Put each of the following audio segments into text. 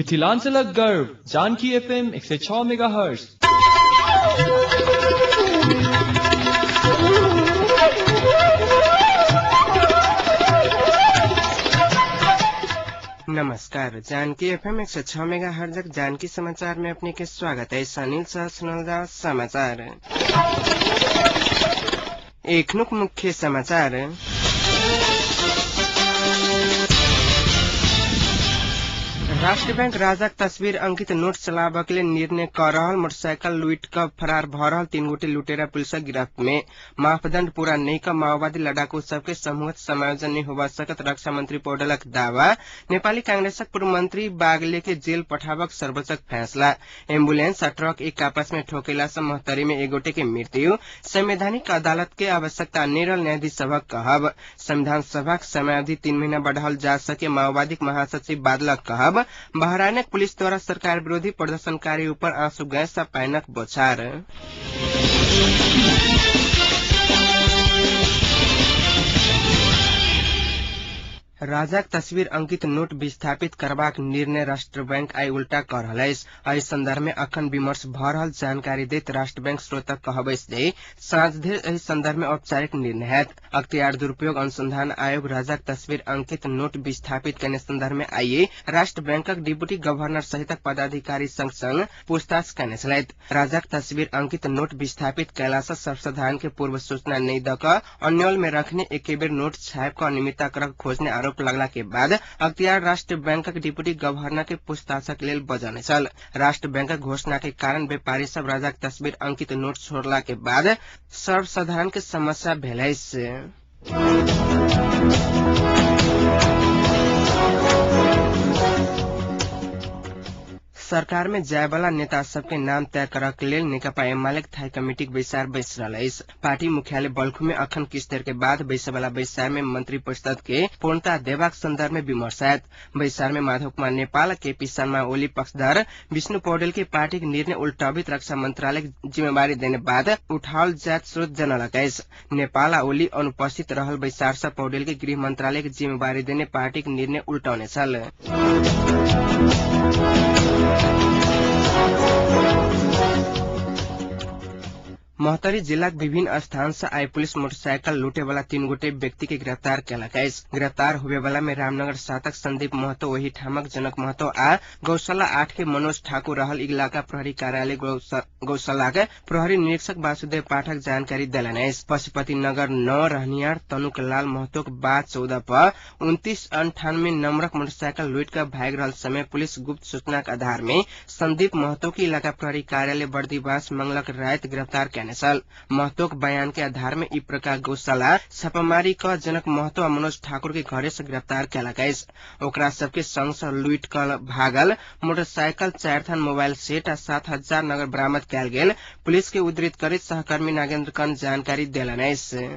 मिथिलांचलक गर्व Janaki FM 106 megahertz. नमस्कार, जानकी एफएम 106 मेगाहर्ट्ज जानकी समाचार में अपने के स्वागत है। अनिल शाह सुनल समाचार। एखनुक मुख्य समाचार। राष्ट्र बैंक राजाक तस्वीर अंकित नोट चलाबक लेल निर्णय क रहल मोटरसाइकिल लूट क फरार भ रहल 3 गोटे लुटेरा पुलिसक गिरफ्त में। मापदंड पूरा नहीं क माओवादी लड़ाकू सबके समूहगत समायोजन नहीं होबा सकत रक्षा मंत्री पौडेलक दावा। नेपाली कांग्रेसक पूर्व मंत्री बागले के जेल पठाबक सर्वोच्चक फैसला। एम्बुलेंस आ ट्रक एक आपस में ठोकेला से महोत्तरी में एक गोटे के मृत्यु। संवैधानिक अदालत के आवश्यकता नहीं रहल न्यायाधीश सभक कहब। संविधान सभाक समयावधि 3 महीना बढ़ाओल जा सके माओवादी महासचिव बादलक कहब। बहराइनक पुलिस द्वारा सरकार विरोधी प्रदर्शनकारी ऊपर आंसू गैस आ पाइनक बोछार। राजाक तस्वीर अंकित नोट विस्थापित करबाक निर्णय राष्ट्र बैंक आइ उल्टा क रहल अछि। एहि संदर्भ में अखन विमर्श भ रहल जानकारी दैत राष्ट्र बैंक स्रोतक कहब अछि जे साँझ धरि एहि संदर्भ में औपचारिक निर्णय हैत। अख्तियार दुरुपयोग अनुसंधान आयोग राजाक तस्वीर अंकित नोट विस्थापित करने संदर्भ में आइ राष्ट्र बैंकक डिप्टी गवर्नर सहितक पदाधिकारी संग संग पूछताछ कयने छलथि। राजाक तस्वीर अंकित नोट विस्थापित कयला सँ सर्वसाधारण के पूर्व सूचना नहि द क अन्यल में रखने एके बेर नोट छापि क अनियमितता करक खोजने आरोप लगला के बाद अख्तियार राष्ट्र बैंकक डिप्टी गवर्नर के पूछताछक लेल बजौने छल। राष्ट्र बैंकक घोषणा के कारण व्यापारी सब राजाक तस्वीर अंकित नोट छोड़ला के बाद सर्वसाधारण के समस्या भेल अछि। सरकार में जायवाला नेता सबके नाम तय करक लेल नेकपा एमाले थाई कमिटीक बैसार बैस रहल अछि। पार्टी मुख्यालय बल्खु में अखन किछु देर के बाद बैसवाला बैसार में मंत्री परिषद के पूर्णता देबाक संदर्भ में विमर्श हैत। बैसार में माधव कुमार नेपाल, केपी शर्मा ओली पक्षधर विष्णु पौडेल के पार्टीक निर्णय उल्टबित रक्षा मंत्रालय जिम्मेवारी देने बाद उठाओल जायत स्रोत जनलक अछि। नेपाल आ ओली अनुपस्थित रहल बैसार सँ पौडेल के गृह मंत्रालय के जिम्मेवारी देने पार्टीक निर्णय उल्टौने छल। महोत्तरी जिलाक विभिन्न स्थान से आइ पुलिस मोटरसाइकिल लूटे वाला 3 गोटे व्यक्ति के गिरफ्तार केलक अछि। गिरफ्तार होबे वाला में रामनगर 7 संदीप महतो, ओहि ठामक जनक महतो आ गौशाला 8 के मनोज ठाकुर रहल इलाका प्रहरी कार्यालय गौशालाक प्रहरी निरीक्षक वासुदेव पाठक जानकारी देलनि अछि। पशुपति नगर 9 रहनियार तनुक लाल महतोक बा 14 पर 2998 नंबरक मोटरसाइकिल लूट कर भागि रहल समय पुलिस गुप्त सूचनाक आधार में संदीप महतो के इलाका प्रहरी कार्यालय बर्दीवास मंगलक राति गिरफ्तार केने छल। महतोक बयान के आधार में ई प्रकार गौशाला छापामारी क जनक महतो आ मनोज ठाकुर के घरे से गिरफ्तार केलक अछि। ओकरा सबके संग से लूट कर भागल मोटरसाइकिल, 4 थान मोबाइल सेट आ 7000 नगद बरामद कयल गेल पुलिस के उद्धृत करैत सहकर्मी नागेन्द्र कर्ण जानकारी देलनि अछि।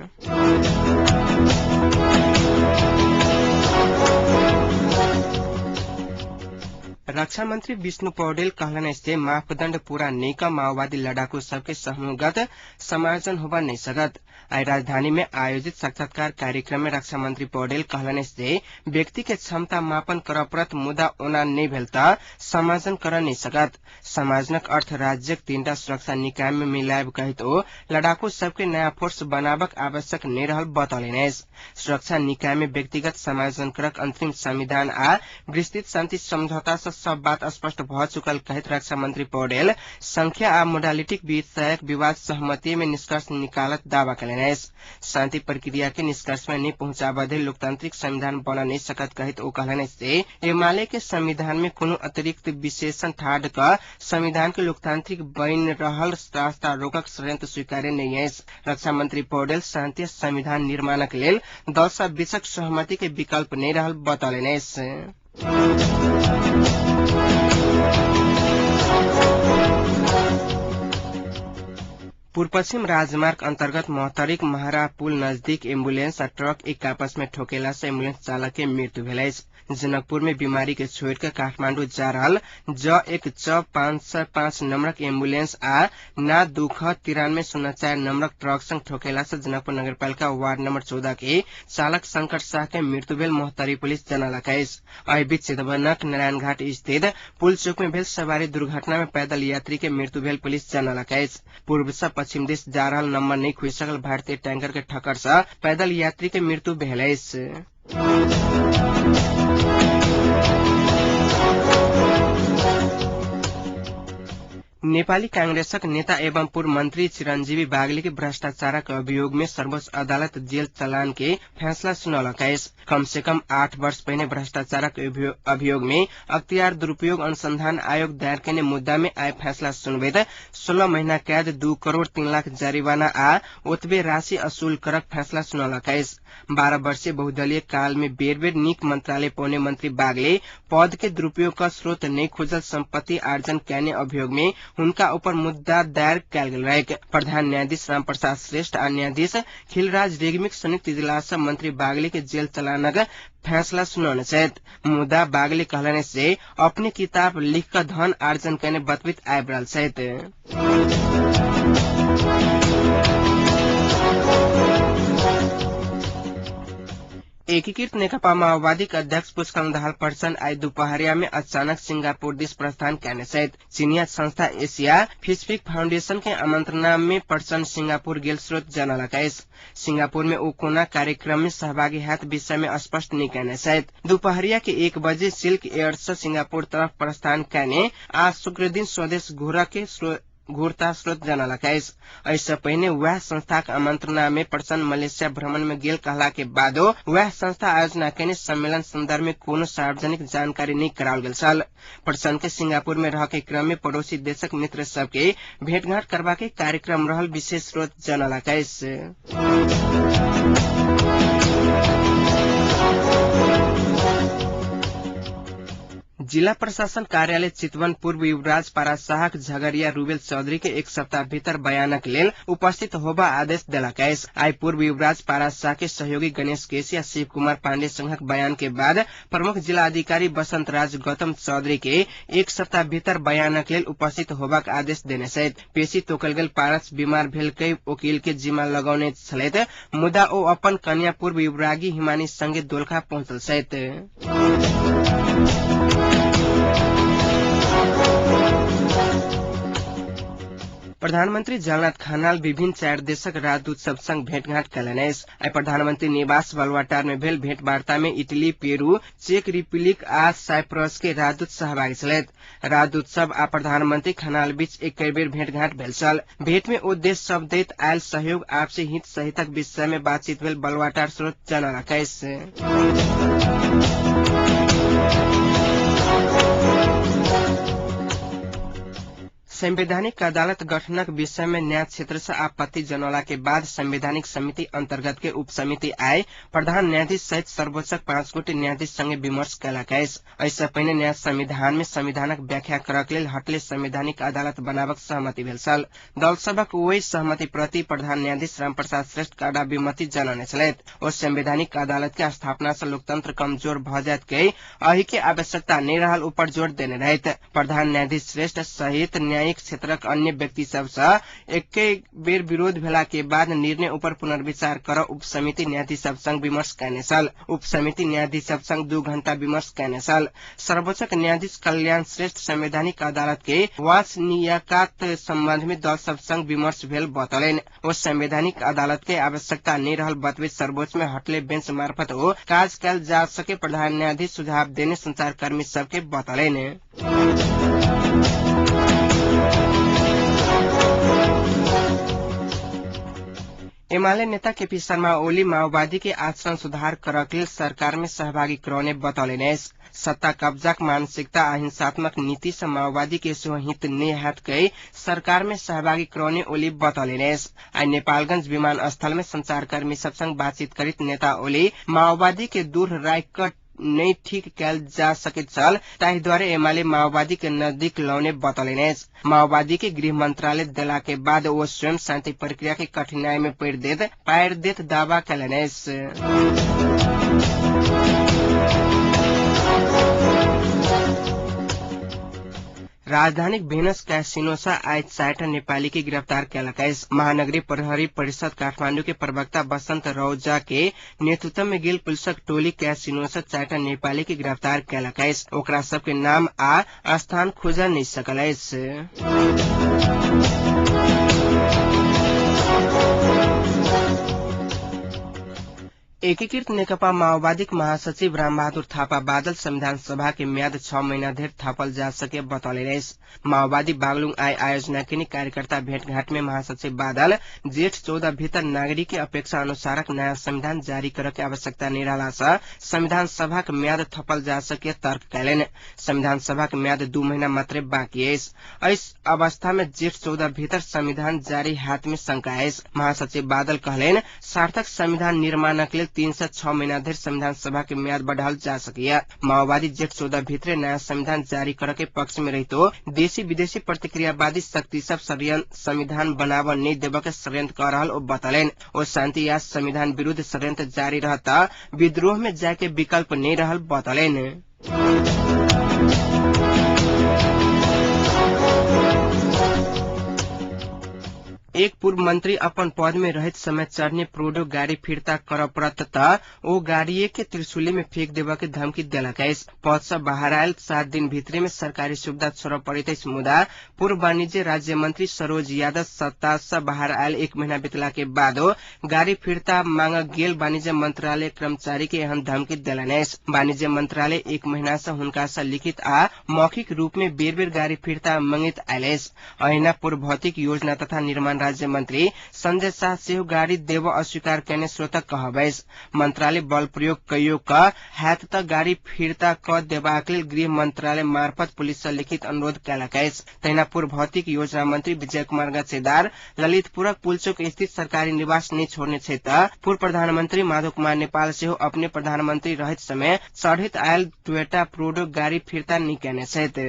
रक्षा मंत्री विष्णु पौडेल कहलनि अछि जे मापदंड पूरा नहीं क माओवादी लड़ाकू सबके समूहगत समायोजन होबा नहीं सकत। आइ राजधानी में आयोजित साक्षात्कार कार्यक्रम में रक्षा मंत्री पौडेल कहलनि अछि जे व्यक्ति के क्षमता मापन करऽ पड़त, मुदा ओना नहीं भेल त समायोजन कर नहीं सकत। समायोजनक अर्थ राज्यक 3टा सुरक्षा निकाय में मिलायब कहैत ओ लड़ाकू सबके नया फोर्स बनाबक आवश्यक नहीं रहल बतौलनि अछि। सुरक्षा निकाय में व्यक्तिगत समायोजन करक अंतरिम संविधान आ विस्तृत शांति समझौता से सब बात स्पष्ट भ चुकल कहैत रक्षा मंत्री पौडेल संख्या आ मोडालिटीक विषयक विवाद सहमति में निष्कर्ष निकालत दावा कयलनि अछि। शांति प्रक्रिया के निष्कर्ष में नहीं पहुंचाबऽ धरि लोकतांत्रिक संविधान बन नहीं सकत कहैत ओ कहलनि अछि जे एमाले के संविधान में कोनो अतिरिक्त विशेषण ठाढ़ क संविधान के लोकतांत्रिक बनि रहल रास्ता रोकक षड्यंत्र स्वीकार्य नहीं अछि। रक्षा मंत्री पौडेल शांति संविधान निर्माणक लेल दल सब बीचक सहमति के विकल्प नहीं रहल बतौलनि अछि। पूर्व पश्चिम राजमार्ग अंतर्गत महोत्तरीक महरा पुल नजदीक एम्बुलेंस आ ट्रक एक आपस में ठोकेला से एम्बुलेंस चालक के मृत्यु भेल अछि। जनकपुर में बीमारी के छोड़ के काठमांडू जा रहल ज 1 च 505 नंबरक एम्बुलेंस आ ना 2 ख 9304 नंबरक ट्रक संग ठोकेला से जनकपुर नगरपालिका वार्ड नंबर 14 के चालक शंकर शाह के मृत्यु भेल मोहतरी पुलिस जनलक अछि। एहि बीच चितवनक नारायणघाट स्थित पुल चौक में भेल सवारी दुर्घटना में पैदल यात्री के मृत्यु भेल पुलिस जनलक अछि। पूर्व से पश्चिम दिस जा रहल नंबर नहीं खुजि सकल भारतीय टैंकर के ठक्कर से पैदल यात्री के मृत्यु भेल अछि। नेपाली कांग्रेसक नेता एवं पूर्व मंत्री चिरंजीवी बागले के भ्रष्टाचारक अभियोग में सर्वोच्च अदालत जेल चलान के फैसला सुनौलक अछि। कम से कम 8 वर्ष पहिने भ्रष्टाचारक अभियोग में अख्तियार दुरूपयोग अनुसंधान आयोग दायर केने मुद्दा में आय फैसला सुनबैत 16 महीना कैद 2 करोड़ 3 लाख जरिमाना आ ओतबे राशि असूल करक फैसला सुनौलक अछि। 12 वर्षीय बहुदलीय काल में बेर बेर नीक मंत्रालय पौने मंत्री बागले पद के दुरूपयोग का स्रोत नहीं खुजल संपत्ति आर्जन केने अभियोग में हुनका ऊपर मुद्दा दायर कयल गेल रहैक। प्रधान न्यायाधीश रामप्रसाद श्रेष्ठ आ न्यायाधीश खिलराज रेग्मीक संयुक्त इजलास मंत्री बागले के जेल चलानक फैसला सुनौने छथि। मुदा बागले कहलनि से अपने किताब लिख कऽ धन आर्जन केने बतबैत आबि रहल छथि। एकीकृत नेकपा माओवादीक अध्यक्ष पुष्पकमल दाहाल प्रचण्ड आइ दुपहरिया में अचानक सिंगापुर दिस प्रस्थान कयने छथि। चीनिया संस्था एशिया पैसिफिक फाउंडेशन के आमंत्रणा में प्रचण्ड सिंगापुर गेल स्रोत जनलक अछि। सिंगापुर में ओ कोना कार्यक्रम में सहभागी हैत विषय में स्पष्ट नहि कयने छथि। दुपहरिया के 1 बजे सिल्क एयर से सिंगापुर तरफ प्रस्थान कयने आ शुक्र दिन स्वदेश घुरता स्रोत जनलक अछि। एहिसँ पहिने वएह संस्थाक आमंत्रणा में प्रचण्ड मलेशिया भ्रमण में गेल कहला के बादो वएह संस्था आयोजना केने सम्मेलन संदर्भ में कोनो सार्वजनिक जानकारी नहि कराओल गेल छल। प्रचण्ड के सिंगापुर में रह के क्रम में पड़ोसी देशक मित्र सबके भेंटघाट करबा के कार्यक्रम रहल विशेष स्रोत जनलक अछि। जिला प्रशासन कार्यालय चितवन पूर्व युवराज पाराशाहक झगड़िया रुबेल चौधरी के 1 सप्ताह भीतर बयानक लेल उपस्थित होबा आदेश देलक अछि। आइ पूर्व युवराज पाराशाह के सहयोगी गणेश केसी आ शिव कुमार पांडे संघक बयान के बाद प्रमुख जिला अधिकारी बसंत राज गौतम चौधरी के 1 सप्ताह भीतर बयानक लेल उपस्थित होबाक आदेश देने छथि। पेशी तोकल गेल पारस बीमार भेल कई वकील के जिम्मा लगौने छलथि, मुदा ओ अपन कन्या पूर्व युवरागी हिमानी संगे दोलखा पहुंचल छथि। प्रधानमन्त्री झलनाथ खनाल विभिन्न 4 देशक राजदूत सब संग भेंटघाट कयलनि अछि। आइ प्रधानमन्त्री निवास बालुवाटार में भेल भेंटवार्ता में इटली, पेरू, चेक रिपब्लिक आ साइप्रस के राजदूत सहभागी छलथि। राजदूत सब आ प्रधानमन्त्री खनाल बीच एकै बेर भेंटघाट भेल छल। भेंट में ओ देश सब दैत आयल सहयोग आपसी हित सहितक विषय में बातचीत भेल बालुवाटार स्रोत जनलक अछि। संवैधानिक अदालत गठनक विषय में न्याय क्षेत्र से आपत्ति जनौला के बाद संवैधानिक समिति अंतर्गत के उप समिति आए प्रधान न्यायाधीश सहित सर्वोच्चक 5 गोटे न्यायाधीश संगे विमर्श कयलक अछि। एहिसँ पहिने न्याय संविधान में संविधानक व्याख्या करक लेल हटले संवैधानिक अदालत बनाबक सहमति भेल छल। दल सभक ओहि सहमति प्रति प्रधान न्यायाधीश रामप्रसाद श्रेष्ठ कड़ा विमति जनौने छलथि। ओ संवैधानिक अदालत के स्थापना से लोकतंत्र कमजोर भऽ जायत के एहि के आवश्यकता नहि रहल ऊपर जोर देने रहथि। प्रधान न्यायाधीश श्रेष्ठ सहित न्यायिक क्षेत्रक अन्य व्यक्ति सबसँ एके बेर विरोध भेला के बाद निर्णय ऊपर पुनर्विचार कर उप समिति न्यायाधीश सब संग विमर्श कयने छल। उप समिति न्यायाधीश सब संग 2 घंटा विमर्श कयने छल। सर्वोच्चक न्यायाधीश कल्याण श्रेष्ठ संवैधानिक अदालत के वाचनियकात संबंध में दल सब संग विमर्श भेल बतौलनि। ओ संवैधानिक अदालत के आवश्यकता नहि रहल बतबैत सर्वोच्च में हटले बेंच मार्फत ओ काज कयल जा सके प्रधान न्यायाधीश सुझाव देने संचारकर्मी सबके बतौलनि। एमाले नेता केपी शर्मा ओली माओवादी के आचरण सुधार करक लेल सरकार में सहभागी करौने बतौलनि अछि। सत्ता कब्जाक मानसिकता आ हिंसात्मक नीति से माओवादी के सेहो हित नहि हैत कहि सरकार में सहभागी करौने ओली बतौलनि अछि। आइ नेपालगंज विमानस्थल में संचारकर्मी सब संग बातचीत करैत नेता ओली माओवादी के दूर राखि कऽ नहि ठीक कयल जा सकैत छल, ताहि द्वारे एमाले माओवादी के नजदीक लौने बतौलनि अछि। माओवादी के गृह मंत्रालय देला के बाद ओ स्वयं शांति प्रक्रिया के कठिनाई में पारि देत दावा कयलनि अछि। राजधानी भेनस कैसिनो से आइ 4टा नेपाली के गिरफ्तार केलक अछि। महानगरी प्रहरी परिषद काठमांडू के प्रवक्ता बसंत रौजा के नेतृत्व में गेल पुलिसक टोली कैसिनो से 4टा नेपाली के गिरफ्तार केलक अछि। ओकरा सबके नाम आ स्थान खोजल नहि सकल अछि। एकीकृत नेकपा माओवादीक महासचिव रामबहादुर थापा बादल संविधान सभा के म्याद 6 महीना धरि थपल जा सके बतौले अछि। माओवादी बागलुङ आइ आयोजना केने कार्यकर्ता भेटघाट में महासचिव बादल जेठ 14 भीतर नागरिक के अपेक्षा अनुसारक नयाँ संविधान जारी करे के आवश्यकता नहीं रहला से संविधान सभाक म्याद थपल जा सके तर्क कैलनि। संविधान सभाक म्याद 2 महीना मात्रै बाँकी अछि। एस अवस्था में जेठ 14 भीतर संविधान जारी हाथ में शंका अछि। महासचिव बादल कहलनि सार्थक संविधान निर्माणक लेल 3 से 6 महीना धरि संविधान सभा के म्याद बढ़ाओल जा सकैया। माओवादी जेठ 14 भीतरे नयाँ संविधान जारी करे के पक्ष में रहितो देशी विदेशी प्रतिक्रियावादी शक्ति सब संविधान बनाव नहीं देवे के षड्यंत्र कर रहल ओ बतौलनि। ओ शांति या संविधान विरूद्ध षड्यंत्र जारी रहता विद्रोह में जाय के विकल्प नहीं रहल बतौलनि। एक पूर्व मंत्री अपन पद में रहत समय चढ़ने प्रोडो गाड़ी फिर्ता कर पड़त त ओ गाड़िए के त्रिशूली में फेंक देवे के धमकी देलक अछि। पद से बाहर आयल 7 दिन भीतरे में सरकारी सुविधा छोड़ पड़ैत अछि। मुदा पूर्व वाणिज्य राज्य मंत्री सरोज यादव सत्ता से बाहर आयल 1 महीना बितला के बादो गाड़ी फिर्ता मांग गेल वाणिज्य मंत्रालय कर्मचारी के एहन धमकी देलनि अछि। वाणिज्य मंत्रालय 1 महीना से हुनका से लिखित आ मौखिक रूप में बेर बेर गाड़ी फिर्ता मांगैत आयल अछि। अहिना पूर्व भौतिक योजना तथा निर्माण राज्य मंत्री संजय शाह सेहो गाड़ी देव अस्वीकार केने स्रोतक कहब अछि। मंत्रालय बल प्रयोग कइयो क हैत त गाड़ी फिर्ता क देबाक लेल गृह मंत्रालय मार्फत पुलिस से लिखित अनुरोध केलक अछि। तहिना पूर्व भौतिक योजना मंत्री विजय कुमार गच्छेदार ललितपुरक पुलचोक स्थित सरकारी निवास नहि छोड़ने छै त पूर्व प्रधानमंत्री माधव कुमार नेपाल सेहो अपने प्रधानमंत्री रहैत समय चढ़ैत आयल टोयोटा प्रोडो गाड़ी फिर्ता नहि केने छथि।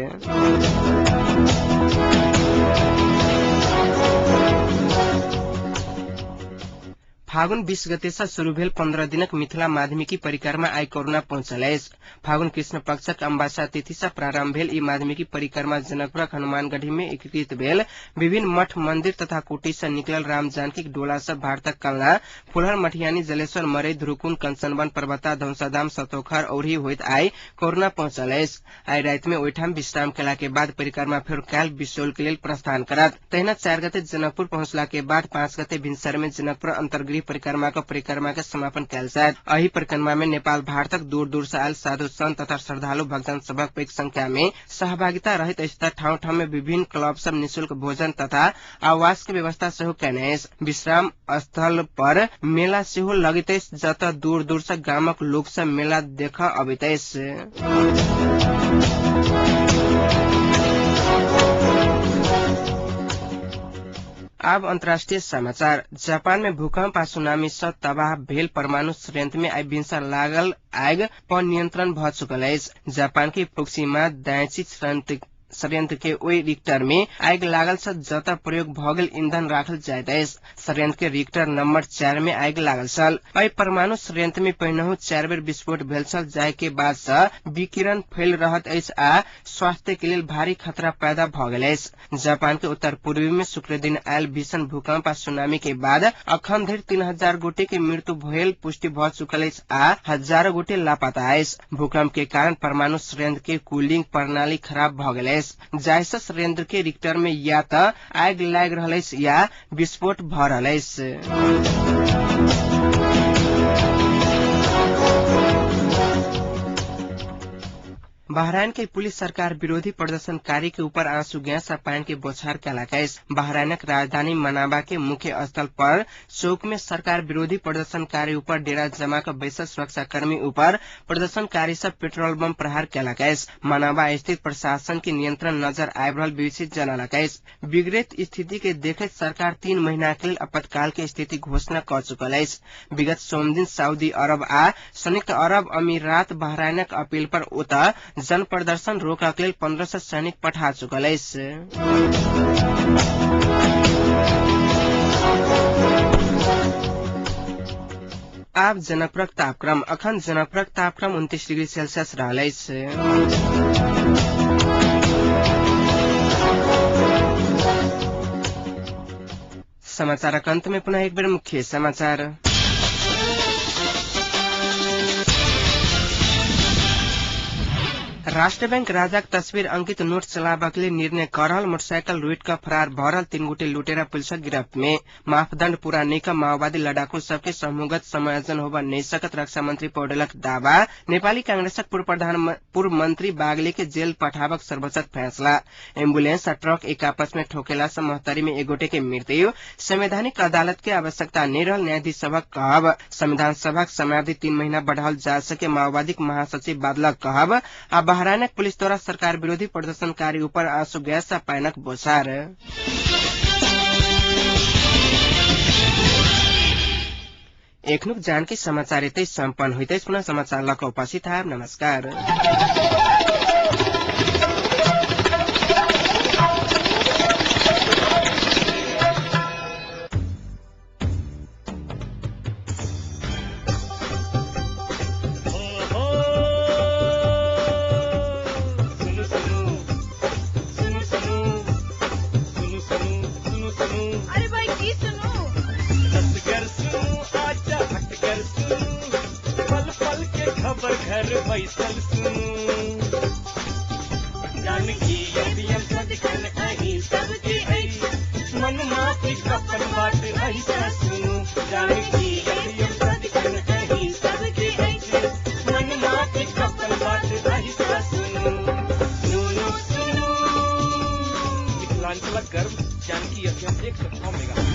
फागुन 20 गते से शुरू भेल 15 दिनक मिथिला माध्यमिकी परिक्रमा आइ करुणा पहुंचल अछि। फागुन कृष्ण पक्षक अम्बासा तिथि से प्रारंभ भेल ई माध्यमिकी परिक्रमा जनकपुरक हनुमानगढ़ी में एकीकृत भेल विभिन्न मठ मंदिर तथा कुटी से निकलल राम जानकीक डोला से भारतक कलना, फुलहर, मठियानी, जलेश्वर, मरई, ध्रुकुन, कंचनवन, पर्वता, धौसाधाम, सतोखर औरही होइत आइ करुणा पहुंचल अछि। आइ राति में ओहिठाम विश्राम केला के बाद परिक्रमा फेर काल्हि बिसौल के लेल प्रस्थान करत। तहिना 4 गते जनकपुर पहुंचला के बाद 5 गते भिनसर में जनकपुर अंतर्गृह परिक्रमा के समापन कयल जायत। एहि परिक्रमा में नेपाल भारतक दूर दूर से आयल साधु संत तथा श्रद्धालु भक्तजन सभक पैघ संख्या में सहभागिता रहैत अछि त ठाउँ ठाउँ में विभिन्न क्लब सब निःशुल्क भोजन तथा आवास के व्यवस्था सेहो केने अछि। विश्राम स्थल पर मेला सेहो लगैत अछि जतऽ दूर दूर से गामक लोक सब मेला देखऽ अबैत अछि। अब अंतर्राष्ट्रीय समाचार। जापान में भूकंप आ सुनामी से तबाह भेल परमाणु संयंत्र में आइ भिनसर लागल आगि पर नियंत्रण भ चुकल अछि। जापान के फुकुशिमा दाइची संयंत्र के ओहि रिक्टर में आगि लागल छल जतऽ प्रयोग भ गेल ईंधन राखल जाइत अछि। संयंत्र के रिक्टर नंबर 4 में आगि लागल छल। एहि परमाणु संयंत्र में पहिनहु 4 बेर विस्फोट भेल छल, जाहि के बाद से विकिरण फैल रहत अछि आ स्वास्थ्य के लेल भारी खतरा पैदा भ गेल अछि। जापान के उत्तर पूर्वी में शुक्र दिन आयल भीषण भूकंप आ सुनामी के बाद अखन धरि 3000 गोटे के मृत्यु भेल पुष्टि भ चुकल अछि आ हजारों गोटे लापता अछि। भूकंप के कारण परमाणु संयंत्र के कूलिंग प्रणाली खराब भ गेल अछि, जाहिसँ संयंत्र के रिक्टर में या त आगि लागि रहल अछि या विस्फोट भ रहल अछि। बहराइन के पुलिस सरकार विरोधी प्रदर्शनकारी के ऊपर आंसू गैस आ पानी के बौछार केलक अछि। बहराइनक राजधानी मनाबा के मुख्य स्थल पर चौक में सरकार विरोधी प्रदर्शनकारी ऊपर डेरा जमा क बैसल सुरक्षाकर्मी ऊपर प्रदर्शनकारी सब पेट्रोल बम प्रहार केलक अछि। मनाबा स्थित प्रशासन के नियंत्रण नजर आबि रहल बीबीसी जनलक अछि। बिगड़ैत स्थिति के देखैत सरकार 3 महीना के लेल आपातकाल के स्थिति घोषणा क चुकल अछि। विगत सोमदिन सऊदी अरब आ संयुक्त अरब अमीरात बहराइनक अपील पर ओतऽ जन प्रदर्शन रोकक लेल 1500 सैनिक पठा चुकल अछि। आब जनकपुरक तापक्रम। अखन जनकपुरक तापक्रम 29 डिग्री सेल्सियस रहल अछि। समाचारक अंत में पुनः एक बेर मुख्य समाचार। राष्ट्र बैंक राजाक तस्वीर अंकित नोट चलाबक लेल निर्णय करल मोटरसाइकिल लूट क फरार भरल 3 गोटे लुटेरा पुलिसक गिरफ्त में। मापदंड पूरा नहीं क माओवादी लड़ाकू सबके समूहगत समायोजन होबा नहीं सकत रक्षा मंत्री पौडेलक दावा। नेपाली कांग्रेसक पूर्व मंत्री बागले के जेल पठाबक सर्वोच्चक फैसला। एम्बुलेंस आ ट्रक एक आपस में ठोकेला से महोत्तरी में एक गोटे के मृत्यु। संवैधानिक अदालत के आवश्यकता नहीं रहल न्यायाधीश सभक कहब। संविधान सभाक समयावधि 3 महीना बढ़ाओल जा सके माओवादीक महासचिव बादलक कहब। आ बहराइनक पुलिस द्वारा सरकार विरोधी प्रदर्शनकारी ऊपर आंसू गैस आ पाइनक बोछार। एखनुक जानकी समाचार यतै सम्पन्न होइत अछि। पुनः समाचार लऽ कऽ उपस्थित हैब। नमस्कार। अरे भाई की सुनू, आजा हट कर सुनू, पल पल के खबर घर बैसल सुनू। जानकी एफएम सदिखन अहीं सबके अछि, मन माफी अपन बात ऐसा सुनू। जानकी एफएम सदिखन अहीं सबके अछि, मन माफी अपन बात ऐसा सुनू। सुनू सुनू मिथिलांचलक गर्व जानकी एफएम 106 मेगा।